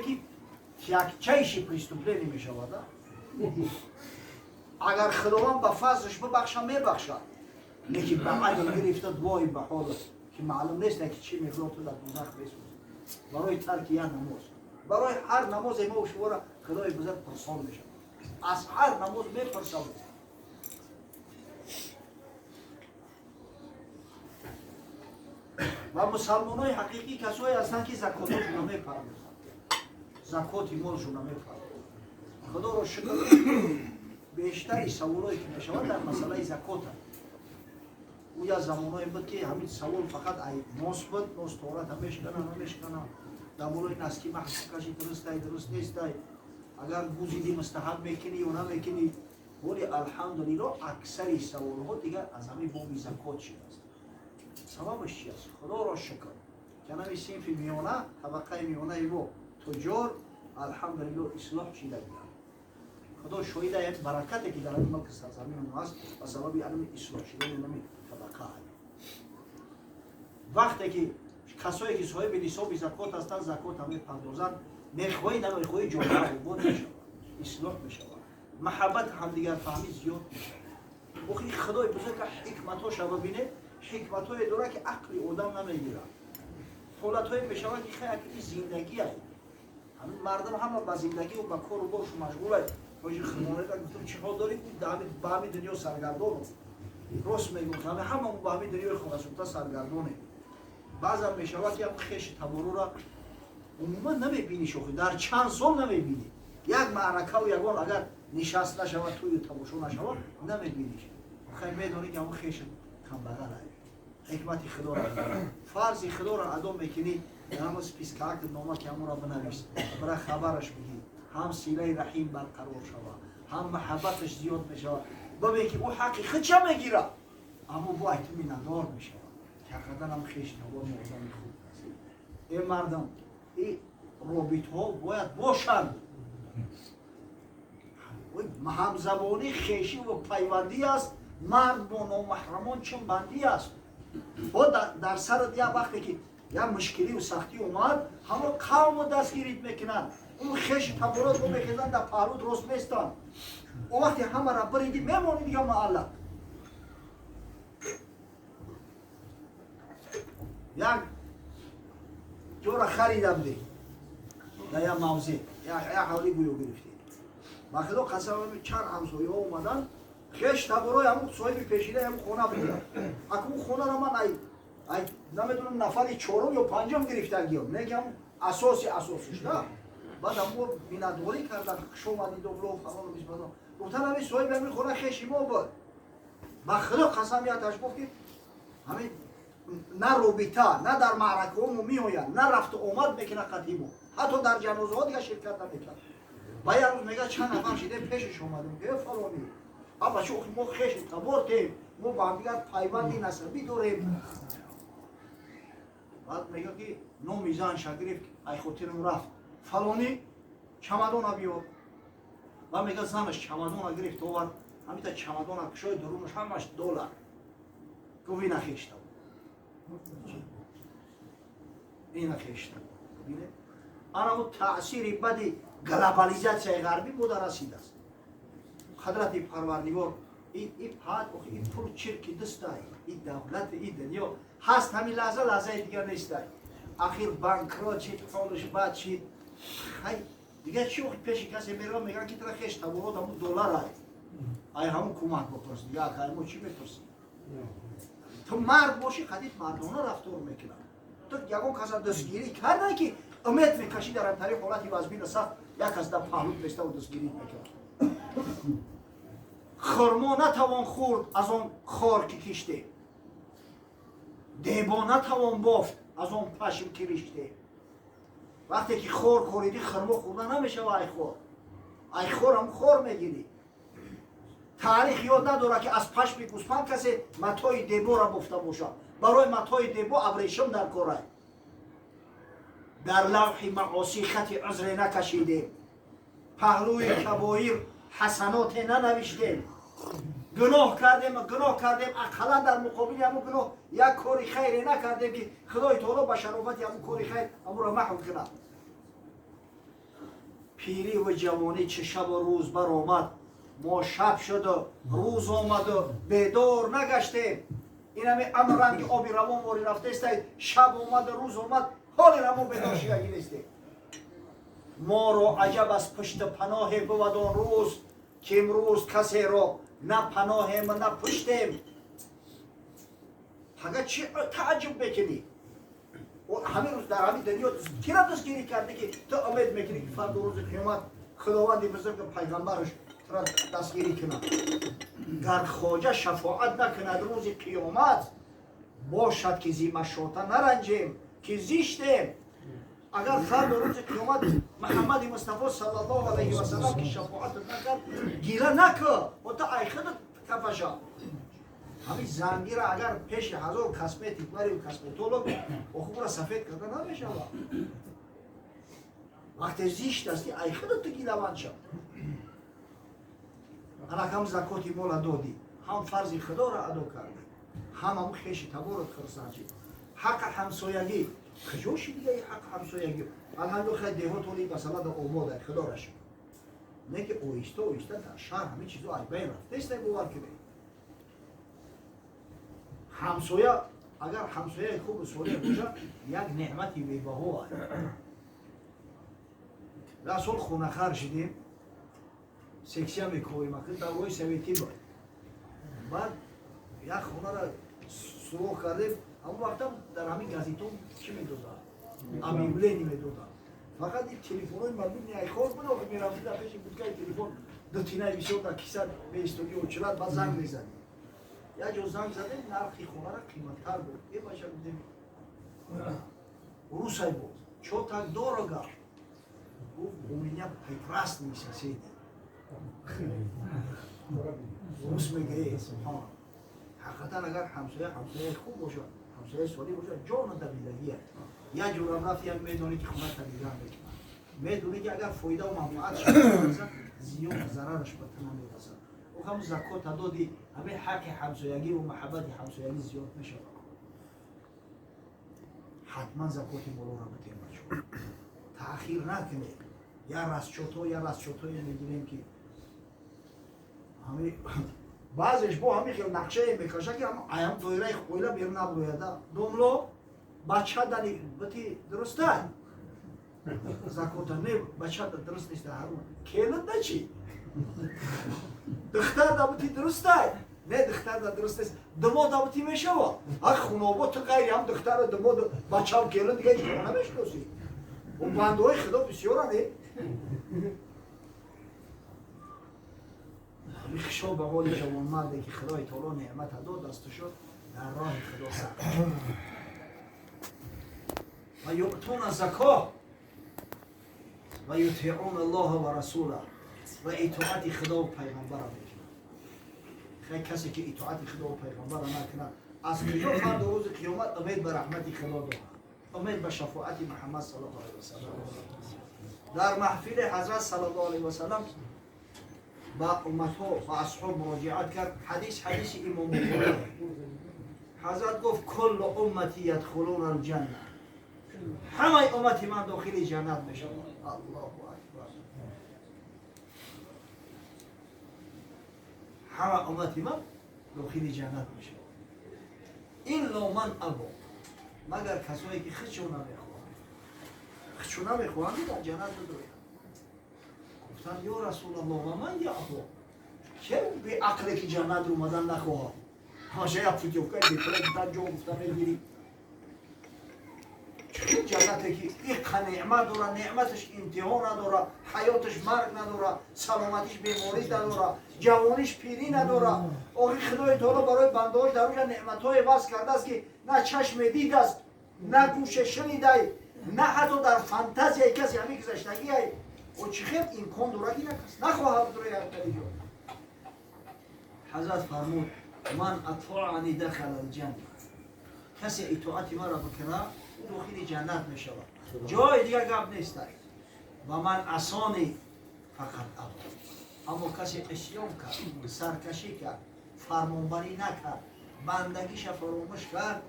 ки тягчайший преступление мешавад. Агар Худованд ба фазлш бибахша, мебахшад, лекин ба адл гирифта вой ба ҳолат, ки маълум нест, ки чӣ миқдор ту дар дӯзах месӯзӣ барои тарки як намоз. Барои ҳар намозе мо шуморо Худои бузург пурсон мешавад, аз ҳар намоз мепурсад. Ва мусалмонои ҳақиқӣ касое ҳастанд, ки закотошона мепардозанд, закоти молшона мепардозанд. Худоро шукр, бештари саволое ки мешавад, дар масъалаи закота. Ӯ як замоное буд, ки ҳамин савол фақат ай нос буд, нос тората мешкана, намешкана, дар болои наски маҳсуб каши, дурустай, дуруст нестай, агар гузиди мустаҳаб мекунӣ ё намекунӣ. Вале алҳамдулилло, аксари саволҳо дигар аз ҳамин боби закот шудааст. Сабабаш чи аст? Худоро шукр, ки ҳамин синфи миёна, табақаи миёнаи мо, туҷор, алҳамдулилло, ислоҳ шида гиранд. Худо шоҳида, як баракате ки дар ҳамин мулки сарзамини мо аст, ба сабаби ҳамин ислоҳ шудани ҳамин табақа. Вақте ки касое ки соҳиби нисоби закот ҳастанд, закот ҳам мепардозанд, мехоҳӣ намехоҳӣ, ҷомеа обод мешавад, ислоҳ мешавад, маҳаббат, ҳамдигарфаҳмӣ зиёд мешавад. Охи, Худои бузург ҳикматҳоша бибинед, ҳикматҳое дорад, ки ақли одам намегирад. Ҳолатҳое мешавад, ки хай, ин зиндагӣ ай, ҳамин мардум ҳама ба зиндагиву ба кору боршу машғулай. Ҳоҷи химонеда гуфтам, чӣ ҳол дорӣ? Ба ҳамин дунё саргардону. Рост мегӯм, ҳамамон ба ҳамин дунёи хонасӯхта саргардонем. Баъзан мешавад, ки ҳам хеши таборура умуман намебинӣ, шохи дар чанд сол намебинӣ. Як маъракаву ягон агар нишаст нашавад, тӯю тамошо нашавад, намебиниш. Хай, медонӣ, ки ҳамон хеши камбағал ай. Ҳикмати Худоро, фарзи Худоро адо мекунӣ, ҳама спискаак нома ки ҳамонро бинавис, бара хабараш бигӣ, ҳам силаи раҳим барқарор шавад, ҳам маҳаббаташ зиёд мешавад. Бибин, ки ӯ ҳаққи худша мегирад, аммо бо айту миннатдор мешавад, ки ҳақиқатан ҳам хеши табор одами хуб аст. Э мардам, и робитҳо бояд бошанд. Ҳамзабонӣ хешӣ ва пайвандӣ аст, мард бо номаҳрамон чун бандӣ аст. Бо дар сарат як вақте ки як мушкиливу сахтӣ омад, ҳамо қавму дастгирит мекунанд, он хеши таборот бо мехезанд, дар паҳлуд рост местанд. Он вақте ҳамара бириди, мемонӣ дига муаллақ. Як ҷора харида будем дар як мавзеъ, як ҳавлӣ гӯё гирифтем. Ба Худо қасам, чанд ҳамсояҳо омаданд, хеш таборои ҳамун соҳиби пешинаи ҳамун хона буданд. Акун хонаро ман ай намедонам, нафари чорум ё панҷум гирифтагиём, мегам, асоси асосиш да. Баъд ҳамо миннатдорӣ карданд, хуш омадид, фалону бисмадон. Гуфтан, ҳамин соҳиби ҳамин хона хеши мо буд. Ба Худо қасам, яташ гуфт, ки ҳамин на робита, на дар маъракаҳо мо меояд, на рафту омад мекунад қатъи мо, ҳатто дар ҷанозаҳо дига ширкат намекард. Ба як рӯз мега, чанд нафар шидем, пешаш омадем, э фалонӣ, абачо, мо хешу табортем, мо ба ҳамдигар пайванди насабӣ дорем. Баъд мега, ки номи занша гирифт, ай хотирам рафт, фалонӣ, чамадона биёр. Ва мега, занаш чамадона гирифт, овард, ҳамита чамадона кушои, дурунаш ҳамаш доллар. Гуфт, ина хешта, ина хешта. Анаму таъсири бади глобализатсияи ғарбӣ буда расидааст. Қадрати Парвардигор, и пад, и пул чирки дистай, и давлати и дунё ҳаст, ҳамин лаҳза, лаҳзаи дигар нестай. Ахир банкрот шид, ҳолаш бад шид. Хай, дигар чӣ? Пеши касе мерава, мегӯян, ки тара хеш таборот ҳамун доллар ай ҳамун кӯмак бипурс. Дигар акай мо чӣ мепурсӣ? Ту мард бошӣ, қадид мардона рафтор мекунад. Ту ягон каса дастгирӣ карда, ки умед мекашӣ, дар ҳамтари ҳолати вазбина сахт як кас дар паҳлут меставу дастгирӣ мекунад. Хурмо натавон хӯрд аз он хор, ки киштем, дебо натавон бофт аз он пашм, ки риштем. Вақте ки хор коридӣ, хурмо хӯрда намешава. Ай хор, ай хорам хор мегирӣ. Таърих ёд надорад, ки аз пашми гӯспанд касе матои дебора бофта бошад. Барои матои дебо абрешим дар корай. Дар лавҳи маосӣ хати узре накашидем, паҳлӯи кабоир ҳасаноте нанавиштем. Гуноҳ кардем, гуноҳ кардем, ақаллан дар муқобили ҳамун гуноҳ як кори хайре накардем, ки Худои таоло ба шарофати ҳамун кори хайр ҳамуро маҳв кунад. Пирӣ ва ҷавонӣ чӣ шабу рӯз баромад, мо шаб шуду рӯз омаду бедор нагаштем. Инами амр ранги оби равон вори рафтаестай, шаб омаду рӯз омад, ҳоле рамо бедор шидаги нестем. Моро аҷаб аз пушти паноҳе бувад он рӯз, ки имрӯз касеро на паноҳем на пуштем. Пага чӣ тааҷҷуб мекунӣ? Ҳамин рӯз дар ҳамин дунё кира дастгирӣ кардӣ, ки ту умед мекунӣ, ки фардо рӯзи қиёмат Худованди бузург пайғамбараш тура дастгирӣ кунад? Гар хоҷа шафоат накунад рӯзи қиёмат, бошад ки зи машота наранҷем, ки зиштем. Агар фардо рӯзи қиёмат Муҳаммади Мустафо саллаллоҳу алайҳи васаллам ки шафоатат накард, гира накӯ, о ту ай худат хафаша. Ҳамин зангира агар пеши ҳазор косметик бари косметолог, охи ура сафед карда намешавад. Вақте зишт астӣ, ай худат ту гилаванд шав. Алак ҳам закоти мола додӣ, ҳам фарзи худоро адо кардӣ, ҳам ҳамун хеши таборат хурсанд шид. Ҳаққи ҳамсоягӣ куҷо шид дига ҳаққи ҳамсоягӣ? Алҳамдулилла, хай деҳот ҳоли масъала да обод, худоро шукр. Не ки оҳиста оҳиста дар шаҳр ҳамин чизо ай байн рафтаест, бовар кунед. Ҳамсоя агар ҳамсояи хубу солеҳ бошад, як неъмати бебаҳо аст. Дар сол хонахар шидем, сексия мекорем, акн даврои советӣ буд. Баъд як хонара суроғ кардем. Ҳамон вақтам дар ҳамин газетон чӣ медоданд? Объявление медоданд. Фақат ин телефонҳои мобилни айхор буд, охи мерафтӣ дар пеши будкаи телефон, ду тинаи бисёр дар киса меистоди, очират, баъд занг мезадӣ. Як ҷо занг задем, нархи хонара қиматтар буд. Е бача, гуфтем, русай боз, чё так дорого? Гуфт: у меня прекрасные соседи. Рус мегӯе. Ҳақиқатан агар ҳамсоя ҳамсояи хуб бошад, ҳамсояи солеҳ бошад, ҷону давидагия. Як ҷурам рафт, як медонӣ, ки хона тавидан мекунад, медонӣ, ки агар фоидаву манфаатш мерасад, зиён зарараш ба ту намерасад. Ӯ ҳам закота доди, ҳамин ҳаққи ҳамсоягиву маҳаббати ҳамсоягӣ зиёд мешавад. Ҳатман закоти молоро битем, бачо, таъхир накунед. Я расчётҳо, я расчётҳое мегирем, ки баъзеш бо ҳамин хел нақшае мекаша, ки аям доираи оила берун наброяда. Домло бача дани бити дурустай закота не, бача дуруст нест, ҳарун келин да чӣ, духтар да бити дурустай не, духтар да дуруст нест, думод да бити мешава. Ах, хунобо ту ғайри ҳам духтара, думод, бачам, келин дига ҳеҷ кора намешиносӣ. У бандаҳои худо бисёран. Е хишо ба ҳоли ҷавонмарде, ки Худои таоло неъмата дод, дасту шуд дар роҳи Худо сарф. Ва юътуна зако ва ютиуна Аллоҳа ва расула, ва итоати Худову пайғамбара мекунад. Хай, касе ки итоати Худову пайғамбара накунад, аз куҷо фардо рӯзи қиёмат умед ба раҳмати Худо дорад, умед ба шафоати Муҳаммад саллаллоҳу алайҳи васаллам? Дар маҳфили ҳазрат саллаллоҳу алайҳи васаллам ба умматҳо, ба асҳоб муроҷиат кард. Ҳадис ҳадиси имом Бухорӣ. Ҳазрат гуфт: куллу уммати ядхулуна алҷанна, ҳамаи уммати ман дохили ҷаннат мешаванд. Аллоҳу акбар! Ҳама уммати ман дохили ҷаннат мешаванд, илло ман або, магар касое ки худшо намехоҳанд. Худшо намехоҳанд дар ҷаннат бидроянд. Гуфтанд: ё Расулаллоҳ, ва ман яъбо? Че беақле ки ҷаннат омадан нахоҳад? Ҳамаша як путёвкаи бепула гуфтан ҷо гуфта мегирӣ. Чӣ ҷаннате ки иққа неъмат дора, неъматаш интиҳо надора, ҳаёташ марг надора, саломатиш беморӣ надора, ҷавониш пирӣ надора. Охи Худои таоло барои бандаҳош дар уҷа неъматҳое васф кардааст, ки на чашме дидааст, на гӯше шунидай, на ҳатто дар фантазияи касе ҳамин гузаштагиай. О, чӣ хел имкон дорад, ки як кас нахоҳад бидрояд ҷо? Ҳазрат фармуд: ман атоани дахала алҷанна, касе итоати маро бикунад, ӯ дохили ҷаннат мешавад, ҷои дигар гап нестай. Ва ман асони фақат або, аммо касе исён кард, саркашӣ кард, фармонбарӣ накард, бандагиша фаромӯш кард,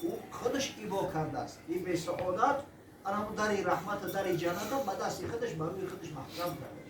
ӯ худаш ибо кардааст. Ин бесаодат анамун. Дари раҳмата, дари ҷанната ба дасти худаш ба рӯи худаш маҳкам карда.